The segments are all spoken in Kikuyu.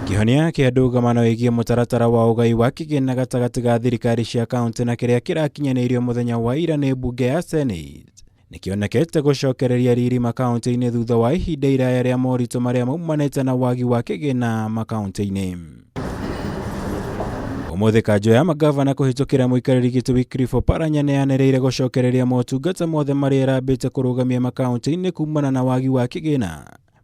Kĩhonia kĩa ndũgamano ĩgiĩ mũtaratara wa ũgai wa kĩgĩna gatagatĩ ga thirikari cia kaunti na kĩrĩa kĩrakinyanĩirio mũthenya wa ira nĩ mbunge ya Senate nĩkĩonekete gũcokereria riri makaunti-inĩ thutha wa ihinda iraya rĩa moritũ marĩa maumanĩte na wagi wa kĩgĩna makaunti-inĩ. Ũmũthĩ kanjũ ya magavana kũhĩtũkĩra mũikarĩri gĩtĩ Wycliffe Oparanya nĩyanĩrĩire gũcokereria motungata mothe marĩa ĩrambĩte kũrũgamia makaunti-inĩ kumana na wagi wa kĩgĩna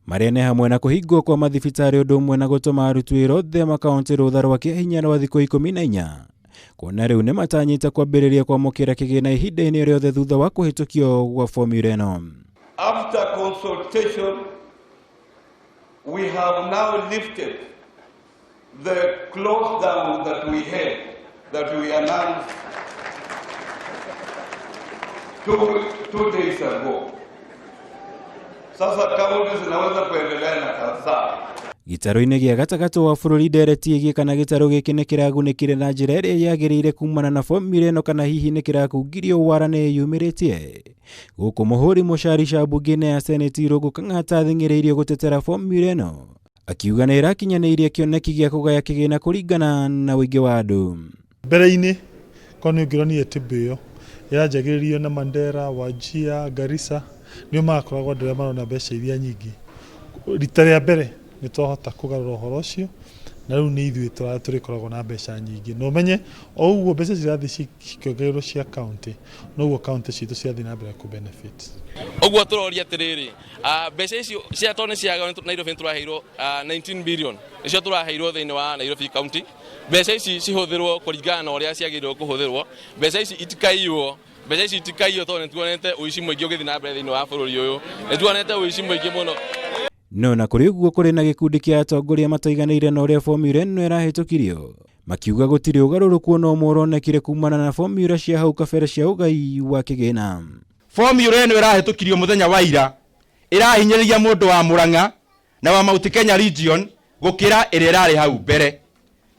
marĩa nĩ hamwe na kũhingwo kwa mathibitarĩ ũndũ ũmwe na gũtũma aruti wĩra othe makaunti rũtha rwa kĩahinya rwa thikũ 14 kuona rĩu nĩ matanyĩte kwambĩrĩria kwamũkĩra kĩgĩna ihinda-inĩ rĩothe thutha wa kũhĩtũkio gwa formula ĩno. After consultation, we have now lifted the close down that we had, that we announced 2 days ago. Sasa kaunti zinaweza kuendelea na kazi zao. Gĩtarũ-inĩ gĩa gatagatĩ wa bũrũri ndereti ĩgiĩ kana gĩtarũ gĩkĩ nĩ kĩragunĩkire na njĩra ĩrĩa yagĩrĩire kumana na formula ĩno kana hihi nĩ kĩrakungirio wara nĩ ĩyumĩrĩtie. Gũkũ mũhũri mũcarica mbunge-inĩ ya Senate Irũngũ Kang'ata athing'ĩrĩirio gũtetera formula ĩno akiuga nĩ ĩrakinyanĩirie kĩoneki gĩa kũgaya kĩgĩna kũringana na ũingĩ wa andũ. Mbere-inĩ korwo nĩ ũngĩronire table ĩyo ĩranjagĩrĩrio na Mandera, Wajir, Garissa nĩo magakoragwo andũ arĩa marona mbeca iria nyingĩ. Rita rĩa mbere nĩ twahota kũgarũra ũhoro ũcio na rĩu nĩ ithuĩ tũrĩkoragwo na mbeca nyingĩ. Na ũmenye o ũguo mbeca cirathiĩ cikĩongererwo cia county noguo county citũ cirathiĩ na mbere kũ benefit. Ũguo tũroria atĩrĩrĩ, mbeca icio cia tondũ nĩ ciagwo Nairobi nĩ tũraheirwo 19 billion nĩcio tũraheirwo thĩinĩ wa Nairobi County. Mbeca ici cihũthĩrwo kũringana na ũrĩa ciagĩrĩirwo kũhũthĩrwo. Mbeca ici itikaiywo, mbeca ici itikaiywo tondũ nĩ tuonete ũici mũingĩ ũgĩthiĩ na mbere thĩinĩ wa bũrũri ũyũ, nĩ tuonete ũici mũingĩ mũno. No na kũrĩ ũguo kũrĩ na gĩkundi kĩa atongoria mataiganĩire na ũrĩa formula ĩno ĩrahĩtũkirio makiuga gũtirĩ ũgarũrũku ona ũmwe ũronekire kumana na formula cia hau kabere cia ũgai wa kĩgĩna. Formula ĩno ĩrahĩtũkirio mũthenya wa ira ĩrahinyĩrĩria mũndũ wa Murang'a na wa Mount Kenya region gũkĩra ĩrĩa ĩrarĩ hau mbere.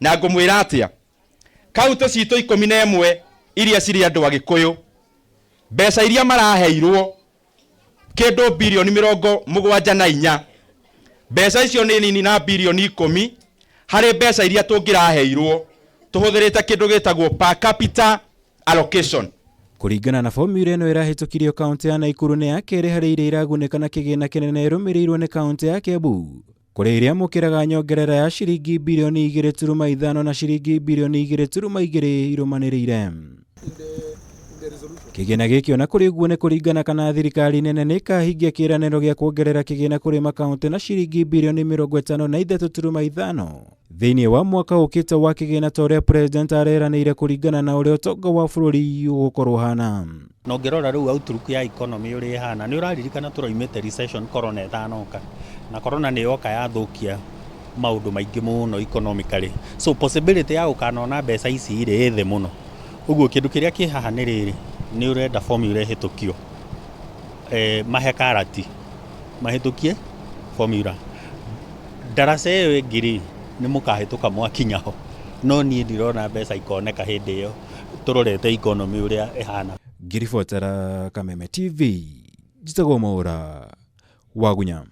Na ngũmwĩra atĩa, kaunti citũ 11 iria cirĩ andũ Agĩkũyũ, mbeca iria maraheirwo kĩndũ birioni 74, mbeca icio nĩ nini na birioni 10 harĩ mbeca iria tũngĩraheirwo tũhũthĩrĩte kĩndũ gĩtagwo per capita allocation. Kũringana na formula ĩno ĩrahĩtũkirio, kaunti ya Naikuru nĩ ya kerĩ harĩ iria iragunĩka na kĩgĩna kĩnene ĩrũmĩrĩirwo nĩ kaunti ya Kiambu kũrĩa iria amũkĩraga nyongerera ya ciringi birioni 2.5 na ciringi birioni 2.2 irũmanĩrĩire. Kĩgĩna gĩkĩ ona kũrĩ ũguo nĩ kũringana kana thirikari nene nĩ ĩkahingia kĩĩranĩro gĩa kuongerera kĩgĩna kũrĩ makaunti na ciringi birioni 53.5 thĩinĩ wa mwaka ũkĩte wa kĩgĩna ta ũrĩa president areranĩire kũringana na ũrĩa ũtonga wa bũrũri ũgũkorwo ũhana. Na ũngĩrora rĩu outlook ya economy ũrĩa ĩhana, nĩ ũraririkana tũraumĩte recession corona ĩtanoka, na corona nĩ yoka yathũkia maũndũ maingĩ mũno economically, so possibility ya gũkanona mbeca ici rĩ ĩ thĩ mũno. Ũguo kĩndũ kĩrĩa kĩ haha nĩ rĩrĩ, nĩ ũrenda formula ĩhĩtũkio, mahe karati mahĩtũkie formula. Ndaraca ĩyo ĩngĩ rĩ, nĩ mũkahĩtũka mwakinya ho, no niĩ ndirona mbeca ikoneka hĩndĩ ĩyo tũrorete economy ũrĩa ĩhana. Ngĩribotera Kameme TV, njĩtagwo Mwaũra Wagunya.